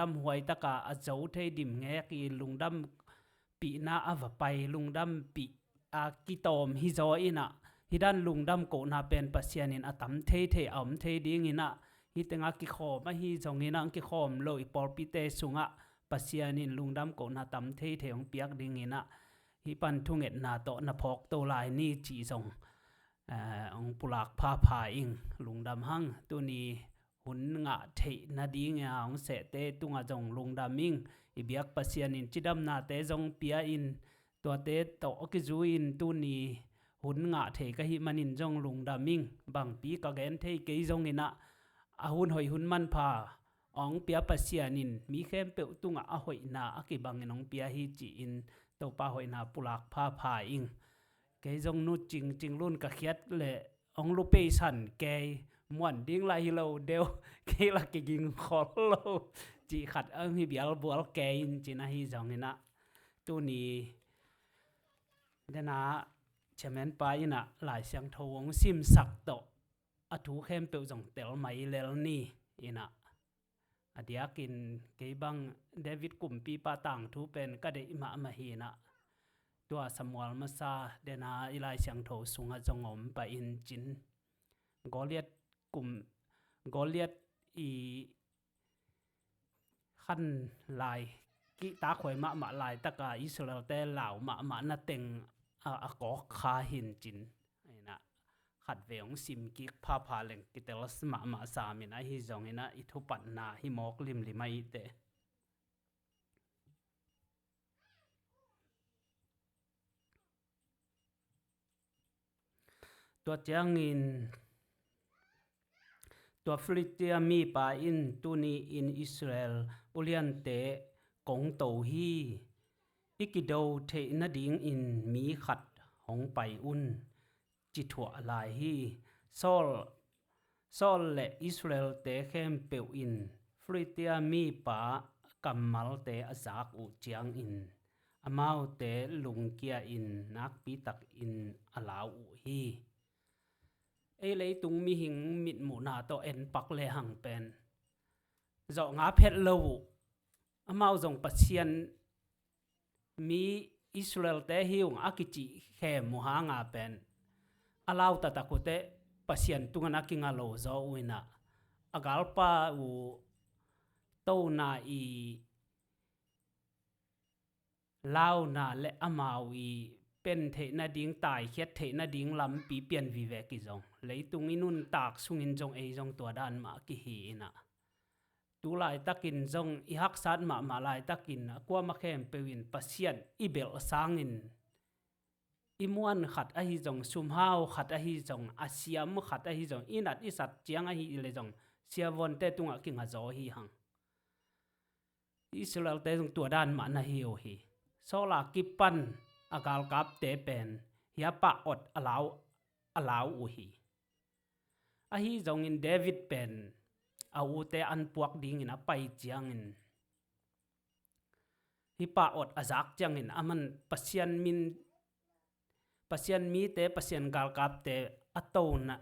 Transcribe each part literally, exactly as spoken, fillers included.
lungdam huai taka a zo thei dim ngek i lungdam pihna a va pai, lungdam pih a kitawm hi zaw inah, hih dan lungdam kohna pen Pasian in a tam thei thei a om thei ding inah, hih tengah kikhawm ahi zong inah, kikhawm lo i pawlpite sungah Pasian in lungdam kohna tam thei thei hong piak ding inah, hih pan thungetna tawh na phawk to lai ni cih zong, eh, hong pulak phapha ing. Lungdam hang. Tuni hun ngah theih nading a hong sehte tungah zong lungdam ing. I biak Pasian in cidamnate zong pia in, tuate tawh a kizui in tuni hun ngah thei ka hih manin zong lungdam ing. Bangpi ka gen thei kei zong inah, a hun hoih hun manpha a hong pia Pasian in mi khempeuh tungah a hoihna a kibangin hong pia hi ci-in Topa hoihna pulak phapha ing. Kei zong nu cingcing lun ka khiat leh hong lupeisan kei, muan ding lah hi lo deuh, kei lah kiging khol lo cih khat a hong hi bialbual kei in cin ahi zong inah, tuni dena chairman pa inah Lai Siangtho hong simsak tawh a thu khempeuh zong tel mai lel ni inah. A diakin kei bang David kumpipa tangthu pen ka deih mahmah hi inah, tua Samuel masa dena i Lai Siangtho sungah zong om pah in cin, Goliat kum, Goliat i khan lai, kihtakhuai mahmah laitaka Israelte lau mahmah na teng a, a kawk kha hin cin. Inah khatvei hong simkik phapha leng kitel mahmah sam in ahi zong inah i thupatna hi mawk limlim a ihte. Tua ciangin tua Filistia mipa in tuni in Israel uliante kong to hi, i kido theih nadingin mi khat hong pai un, ci thuah lai hi. Saul, Saul le Israelte khempeuh in Filistia mipa kammalte a zak uh ciangin amaute lungkia in nakpitakin a lau uh hi. Ei leitung mihing mitmuhna tawh en pak lehang pen zawh ngap het lo uh. Amau zong Pasian mi Israelte hi ung a kicih khem uh hanga pen a lau taktak uh teh Pasian tungah a kinga lo zaw uh inah, a galpa uh tona i launa le amau i pen theih nading, taikhiat theih nading lampi pian vive kizong. Leitung i nuntak sungin zong ei zong tua dan mah kihi inah, tu laitakin zong i haksat mahmah laitakin a kuamah khempeuh in Pasian i belh sangin i muan khat ahi zong, sumhau khat ahi zong, a siam khat ahi zong, i nat i sat ciang ahi le zong siavuante tungah kinga zaw hi hang. Israelte zong tua dan mah na hi uh hi. Saul a kipan a galkapte pen hih a pah ot a lau, a lau uh hi. Ahi zongin David pen a ute an puak dingin a pai ciangin, hih pah ot a zak ciangin aman Pasian min, Pasian mite, Pasian galkapte a tona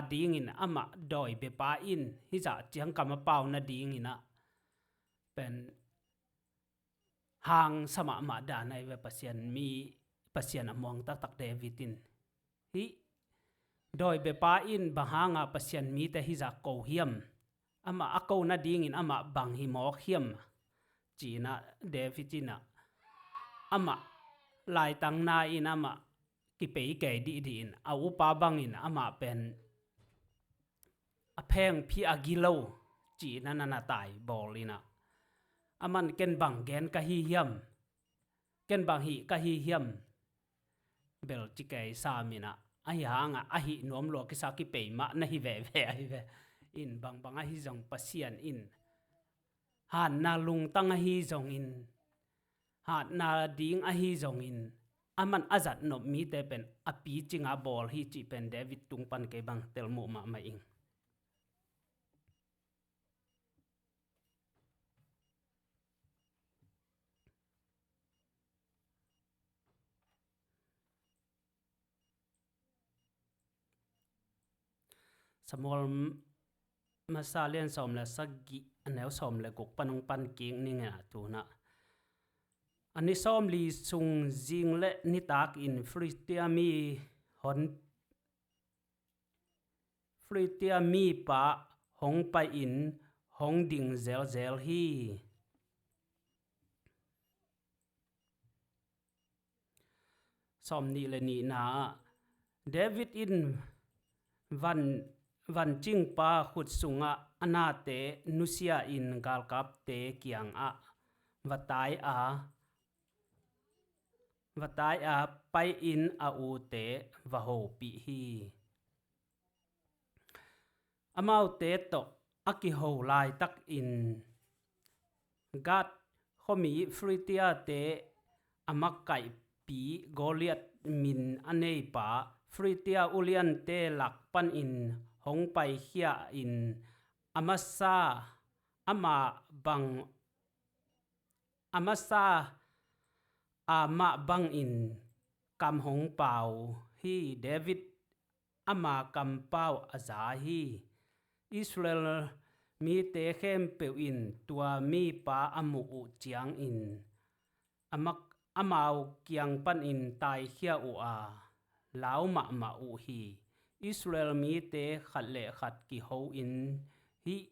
dingin amah dawi bepa in hih zah ciangkam a pau nadingin ah pen hangsa mahmah dan ahi ve. Pasian mi, Pasian a muang taktak David in, hih dawi bepa in bang hanga Pasian mite hih zah ko hiam? Amah a ko nadingin amah bang hi mawk hiam? Ci-in ah David in ah amah laitangna in amah kipei kei dihdih in a upa bangin amah pen a phengphi a gilo ci-in ah na na tai bawl in ah, aman ken bang gen ka hi hiam? Ken bang hih ka hi hiam? Bel ci kei sam in ah, ahi hangah a hih nuam lua kisa kipei mah na hi veve ahi ve. In bangbang ahi zong Pasian in hatna lungtang ahi zongin, hatna ding ahi zongin, aman a zat nop mite pen a picinga bawl hi cih pen David tung pan kei bang telmuh mahmah ing. Samuel, Masa lian sawm le sagih, a neu sawm le guk pan hong pan kik ning a, tu-in ah. A ni sawmli sung zing le nitak in Filistia mi hon, Filistia mipa hong pai-in hong ding zelzel hi. Sawmnih le nihna ah, David in van, vancingpa khut sungah a nate nusia-in galkapte kiangah va tai a, va tai a pai-in a ute va hopih hi. Amaute tawh a kiho laitakin Gath khuami Filistiate a makaihpi Goliath min a neipa, Filistia uliante lak panin hong paikhia in, a masa amah bang, a masa amah bangin kam hong pau hi. David ama kampau a za hi. Israel mite khempeuh in tua mipa a muh uh ciangin a mak-, amau kiang panin taikhia uh a, lau mahmah uh hi. Israel mite khat le khat kiho-in, "Hih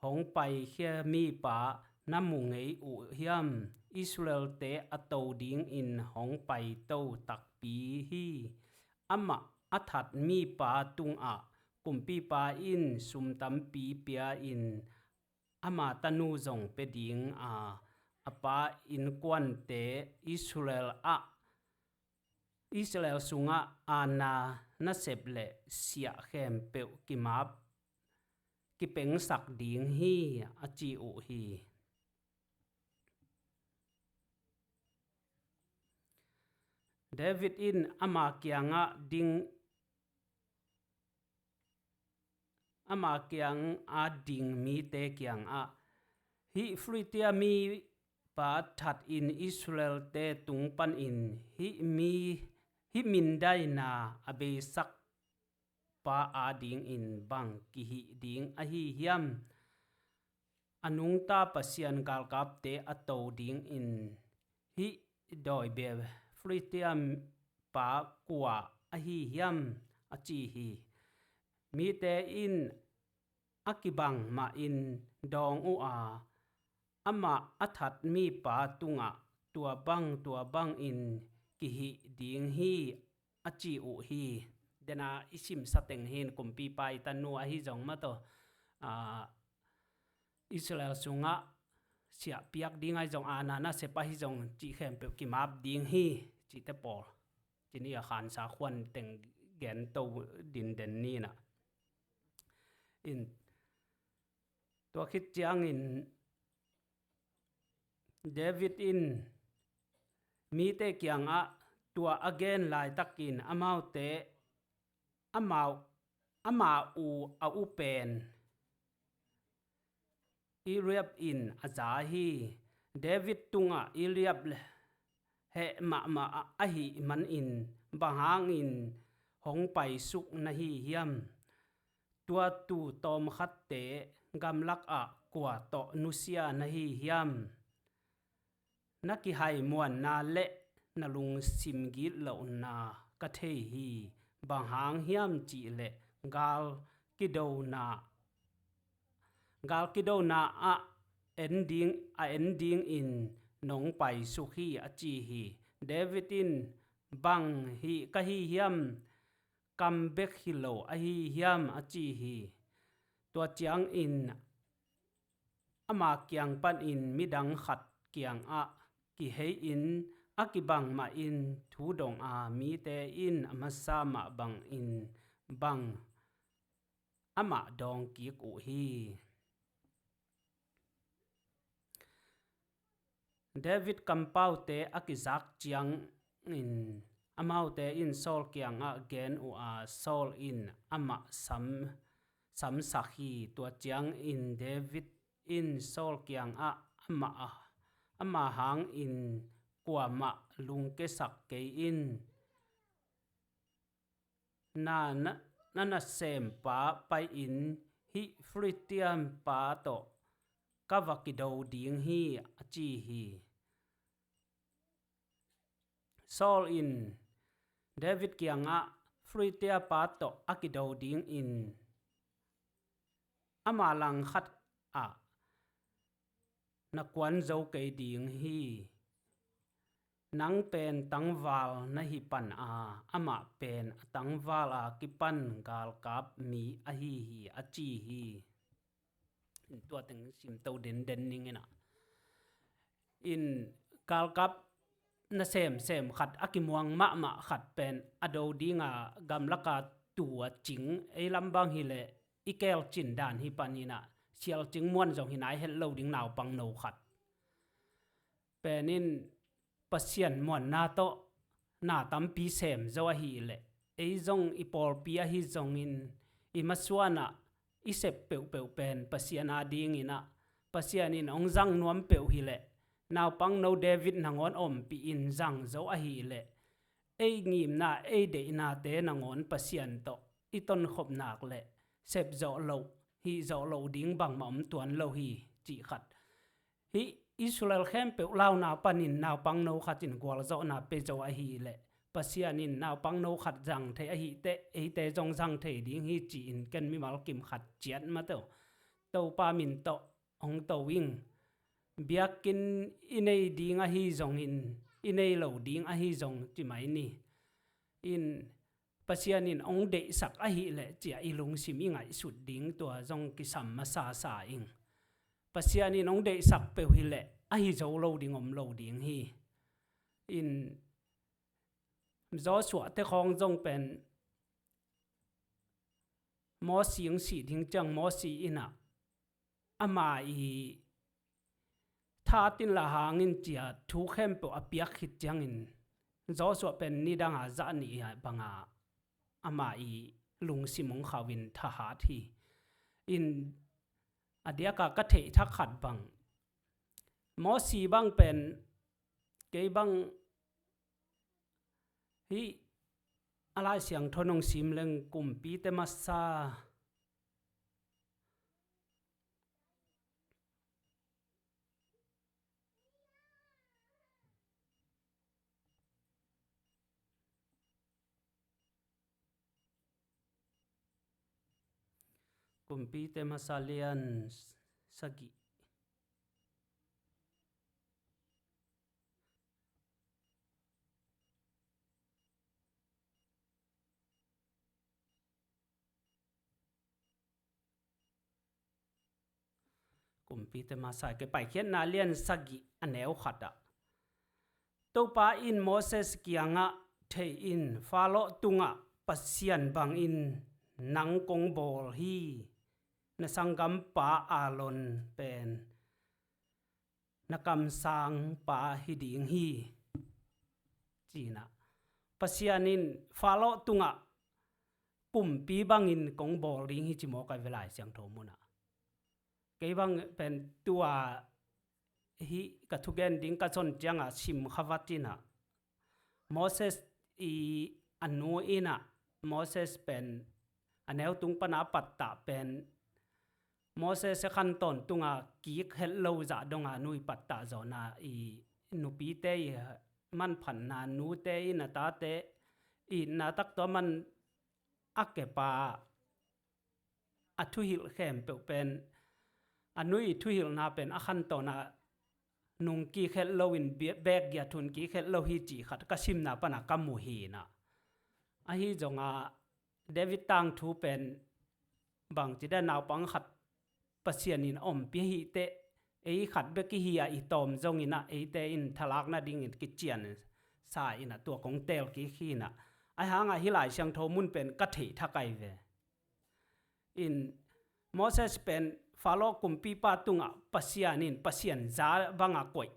hong paikhia mipa na mu ngei uh hiam? Israelte a to dingin hong paito takpi hi. Amah a that mipa tungah kumpipa in sum tampi pia-in ama tanu zong pia ding a, a pa innkuante Israel ah, Israel sungah aana nasep le siah khempeuh kimap, kipengsak ding hi," a ci uh hi. David in ama kiangah ding, ama kiang a ding mite kiangah, "Hih Filistia mipa that in Israelte tung panin hih mi, hih mindaina a beisak pa adingin bang kihih ding ahi hiam? A nungta Pasian galkapte a to dingin hih dawibia Filistia pa kua ahi hiam?" a ci hi. Mite in a kibang mahin dawng uh a, "Amah a that mipa tungah tua bang, tua bangin kihih ding hi," a ci uh hi. Dena i simsa teng hin kumpipa i tanu ahi zong maw, a, Israel sungah siah piak ding ahi zong, aana nasep ahi zong, cih khempeuh kimap ding hi, cihte pawl. Cih ni a khansa khuan teng gen to dinden ni na. In, tua khit ciangin David in mite kiangah tua a gen laitakin amaute, amau, ama u, a u pen Eliab in a za hi. David tungah Eliab heh mahmah ahih manin, "Bang hangin hong paisuk na hi hiam? Tua tu tawmkhatte gamlakah kua tawh nusia na hi hiam? Na kihaimuanna le na lungsim gitlohna ka thei hi. Bang hang hiam cih leh gal kidona, gal kidona ah en ding, a en dingin nong paisuk hi," a ci hi. David in, "Bang hi ka hi hiam? Kam bek hi lo ahi hiam?" a ci hi. Tua ciangin ama kiang panin midang khat kiangah kihei-in a kibang mahin thu dong a, mite in a masa mah bangin bang amah dawng kik uh hi. David kampaute a kizak ciangin amaute in Saul kiangah gen uh a, Saul in amah sam, samsak hi. Tua ciangin David in Saul kiangah, "Amah, amah hangin kuamah lungkiasak kei in. Na, na, na nasempa pai-in hih Filistia pa tawh ka va kido ding hi, a ci hi. Saul in David kiangah Filistia pa tawh a kido dingin ama langkhat ah na kuan zo kei ding hi. Nang pen tangval na hi pan a, amah pen a tangval a kipan galkap mi ahi hi, a ci hi. Tua teng simto denden ning in ah, in galkap na semsem khat, a kimuang mahmah khat pen a do dinga gamlaka tua cing, ei lam bang hileh i kelcin dan hi pan in ah, sialcing muan zong hi nai het lo ding naupang no khat pen in Pasian muanna tawh na tampi sem zo ahileh, ei zong i pawlpi ahi zongin i masuanah i sep peuhpeuh pen Pasian adingin ah, Pasian in hong zang nuam peuh hileh, naupangno David nangawn ompih in zang zo ahileh, ei ngimna, ei deihnate nangawn Pasian tawh i tonkhop nak leh sep zawh loh, hih zawh loh ding bangmah om tuan lo hi, cih khat. Hih Israel khempeuh launa panin naupangno khat in gualzawhna pia zo ahileh, Pasian in naupangno khat zang thei ahih teh, eite zong zang thei ding hi, ci-in ken mimal kim khat ciat mah tawh, Topa min tawh hong to ing. Biakinn i nei ding ahi zongin, i nei lo ding ahi zong ci mai ni. In Pasian in hong deihsak ahileh, ci-a i lungsim i ngaihsut ding tua zong kisam masasa ing. Pasian in hong deihsak peuh hileh, ahi zo lo ding om lo ding hi. In Joshua te khawng zong pen Mosi hong sih ding ciang Mosi in ah, ama i that in la hang in, ci-a thu khempeuh a piak khit ciangin, Joshua pen nidanga zah nih banga ama i lungsim hong khauh in thahat hi. In a diaka ka theih thak khat bang, Mosi bang pen, kei bang hih a Lai Siangtho nong sim leng Kumpite Masa, Kumpite Masa lian sagih. Kumpite Masa, ke Paikhiatna lian sagih a neu khat ah, Topa in Moses kiangah, "Thei in, Faro tungah Pasian bangin nang kong bawl hi, na sanggampa Aaron pen na kamsangpa hi ding hi," ci-in ah, Pasian in Faro tungah kumpi bangin kong bawl ding hi ci mawk ai ve Lai Siangtho munah. Kei bang pen tua hih ka thugen ding ka zon ciangah sim kha vat in ah, Moses i a nu in ah, Moses pen a neu tung pana a pattah pen, Moses a khan tawntunga kik het lo zah donga nu i pattah zawhna i nupite i manphatna, nute in a tate i na taktua man a kepa a thuhilh khempeuh pen, a nu i thuhilhna pen a khan tawna nung kik het loin bia-, bek giat hun kik het lo hi cih khat ka simna pana ka mu hi in ah. Ahi zonga David tangthu pen bangci dan naupang khat Pasian in a ompih ahih teh, ei khat bek i hi a i tawm zongin ah eite in thalak nadingin kician sa in ah tua kong teel kik hi in ah. Ahi hangah hih Lai Siangtho mun pen ka theih thak ai ve. In Moses pen Faro kumpipa tungah Pasian in Pasian za banga koih,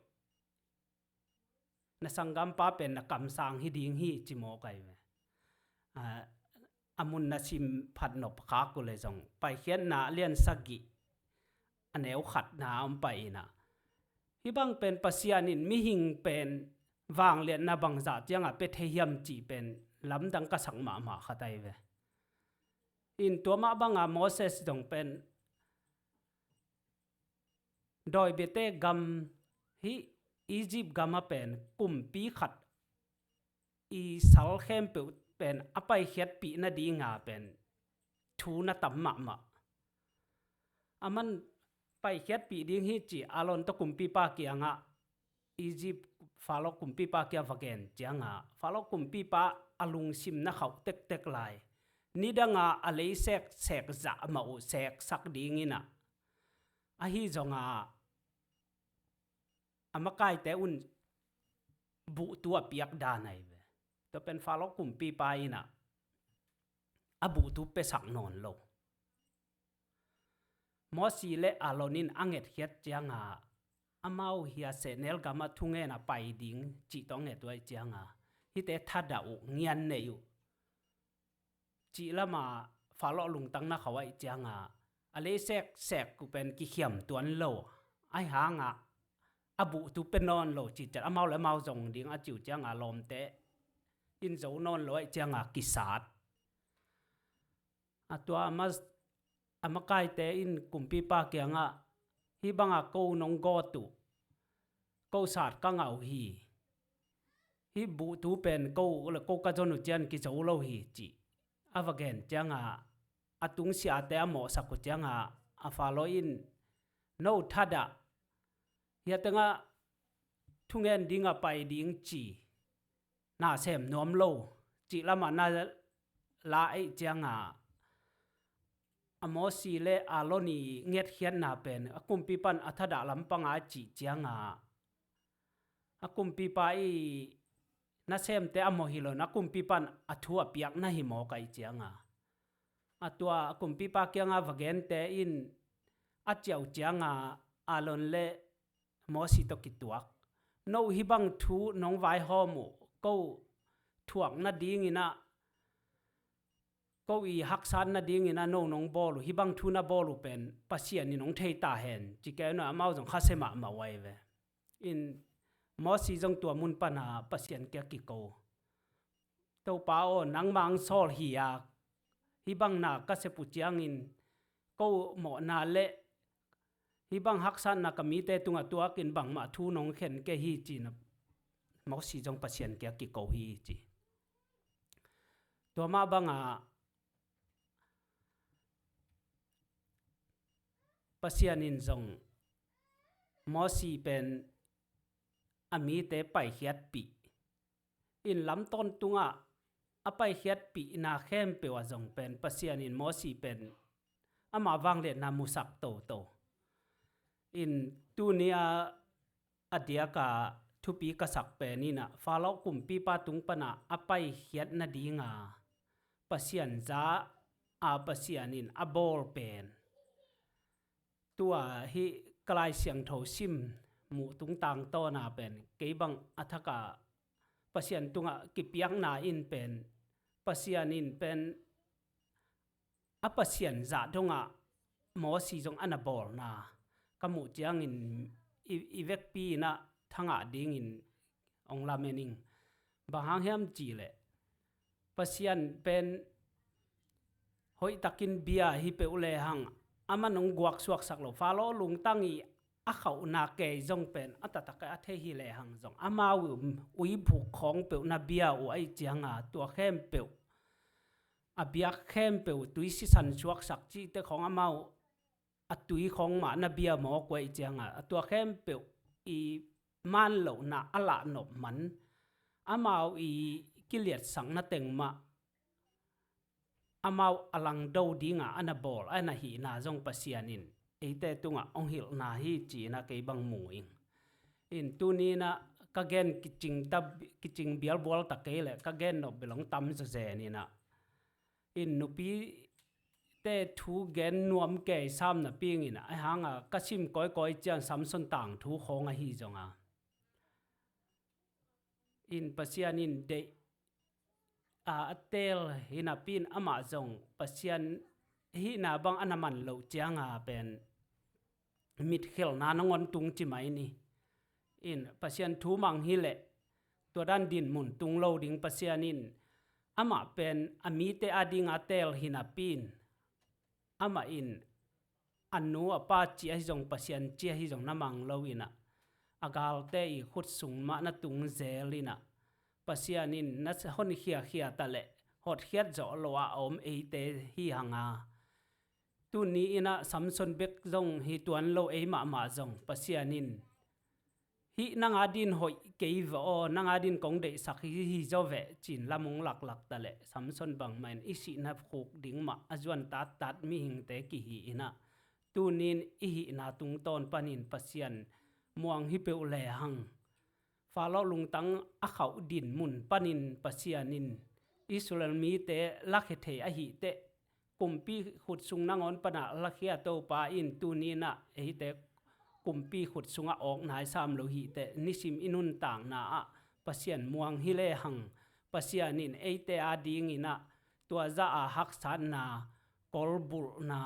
"Na sanggampa pen na kamsang hi ding hi," ci mawk ai ve. A, a mun na sim phat nop khak uh leh zong, Paikhiatna lian sagih a neu khatna om pai in ah, hih bang pen Pasian in mihing pen vangliatna bangzah ciangah pia thei hiam cih pen lamdang ka sak mahmah khat ai ve. In tua mah banga Moses zong pen dawi biate gam, hih Egypt gam ah pen kumpi khat i sal khempeuh pen a paikhiatpih nadinga pen thu na tam mahmah. Aman paikhiatpih ding hi ci Aaron tawh kumpipa kiangah, Egypt Faro kumpipa kiang va gen cianga, Faro kumpipa a lungsim na khauh tektek lai. Nidanga a lei seksek zah mah uh seksak dingin ah, ahi zonga a makaite un buhtu a piak dan ahi ve. Tua pen Faro kumpipa in ah a buhtu piasak nawn lo. Mosi le Aaron in a ngetkhiat cianga, amau hia sehnel gamah thungen a pai ding cih tawh nget uh ahih cianga, hihte thadah uh, ngian nei uh cih lama Faro lungtang na khauh ahih cianga, a lei seksek uh pen kikhiam tuan lo, ahi hanga a buhtu pia nawn lo cih ciat amau le amau zong ding a ci uh cianga lawmte in zo nawn lo ahih cianga kisat. A tua a ma-, a makaite in kumpipa kiangah, hih banga ko nong gawt uh, ko sat ka ngah uh hi. Hih buhtu pen ko le ko ka zon uh cian kizo lo hi ci a va gen cianga, a tungsiate a mawhsak uh cianga, a Faro in no thadah, hia tengah thungen dinga pai ding ci na sem nuam lo cih lamah na la ahih cianga, a Mosi le Aaron i ngetkhiatna pen a kumpipan a thadah lampanga cih cianga, a kumpipa i nasemte a mawh hi lo in a kumpipan a thu a piak na hi mawk ahih cianga, a tua a kumpipa kianga va gente in a ciah uh cianga, Aaron le Mosi tawh kituak, no hih bang thu nong vaihawm uh, ko thuak nadingin ah, ko i haksat nadingin ah no nong bawl uh, hih bang thu na bawl uh pen Pasian in hong thei ta hen ci kei un ah, amau zong khasia mahmah uh ahi ve. In Mosi zong tua mun pana Pasian kiang kiko, Topa aw, nangmah hong sawl hi a, hih bang na ka sep uh ciangin ko mawhna le hih bang haksatna ka mite tungah tuakin bangmah thu nong khen kei hi ci-in ah Mosi zong Pasian kiang kiko hi ci. Tua mah banga Pasian in zong Mosi pen a mite paikhiatpih in, lam tawntungah a paikhiatpihna khempeuh ah zong pen Pasian in Mosi pen ama vangliatna musak toto. In tuni a a diaka thupi ka sak pen in ah, Faro kumpipa tung pana a paikhiat nadinga Pasian za a Pasian in a bawl pen, tua hih ka Lai Siangtho sim muh tungtang tawna pen kei bang a thaka Pasian tungah kipiakna in pen, Pasian in pen a Pasian zah dongah Mosi zong a na bawlna ka muh ciangin i, i vekpi in ah thangah dingin hong lamen ing. Bang hang hiam cihleh Pasian pen hoihtakin bia hi peuh lehang, aman hong guaksuaksak lo. Faro lungtang i a khauhna kei zong pen a taktak a thei hi lehang zong, amau uiphuk khawng peuh na bia uh ahih cianga, tua khempeuh a biak khempeuh tui sisan suaksak cihte khawng amau a tui khawng mah na bia mawk uh ahih cianga, a tua khempeuh i man lohna a lahnop man, amau i kiliatsakna teng mah amau a langdo dinga a na bawl a na hihna zong Pasian in eite tungah hong hilhna hi ci-in ah kei bang mu ing. In tuni in ah ka gen kicing ta, kicing bialbual ta kei leh ka gen nop bel hong tam zawzen in ah, in nupite thu gen nuam kei sam napi in ah, ahi hanga ka sim kawikawi ciang Samson tangthu khawng ahi zonga, in Pasian in deih a, a teel hi napi in amah zong Pasian hihna bang a na man loh cianga pen mitkhelhna nangawn tung ci mai ni. In Pasian thu mang hileh tua dan dinmun tung lo ding. Pasian in amah pen a mite adinga a teel hi napi in amah in a nu a pa ci ahi zong, Pasian ci ahi zong na mang lo in ah, a galte i khut sung mah na tung zel in ah, Pasian in na honkhia khia ta leh hotkhiat zawh lo a om eite hi hang a. Tuni in ah Samson bek zong hi tuan lo, ei mahmah zong Pasian in, "Hih nang a din hoih kei ve aw, nang a din kong deihsak hi, hi zaw veh," ci-in lam hong laklak ta leh Samson bangmah in i sihna khuk ding mah a zuan tattat mihingte kihi in ah, tuni in i hihna tungtawn panin Pasian muang hi peuh lehang, Faro lungtang a khauh din mun panin Pasian in Israel mite lakhia thei ahih teh, kumpi khut sung nangawn panah lakhia Topa in tuni in ah eite kumpi khut sungah awk nai sam lo hih teh, nisim i nuntakna ah Pasian muang hi lehang, Pasian in eite a ding in ah tua zah a haksatna, kolbulhna,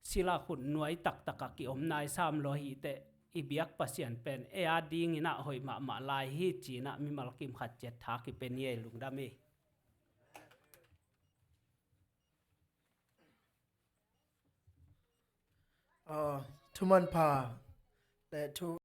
sila khut nuai taktak ah kiom nai sam lo hih teh, i biak Pasian pen ei a ding in ah hoih mahmah lai hi ci-in ah mimal kim khat ciat tha kipia ni ei. Lungdam ei. Aw, thuman pha le thu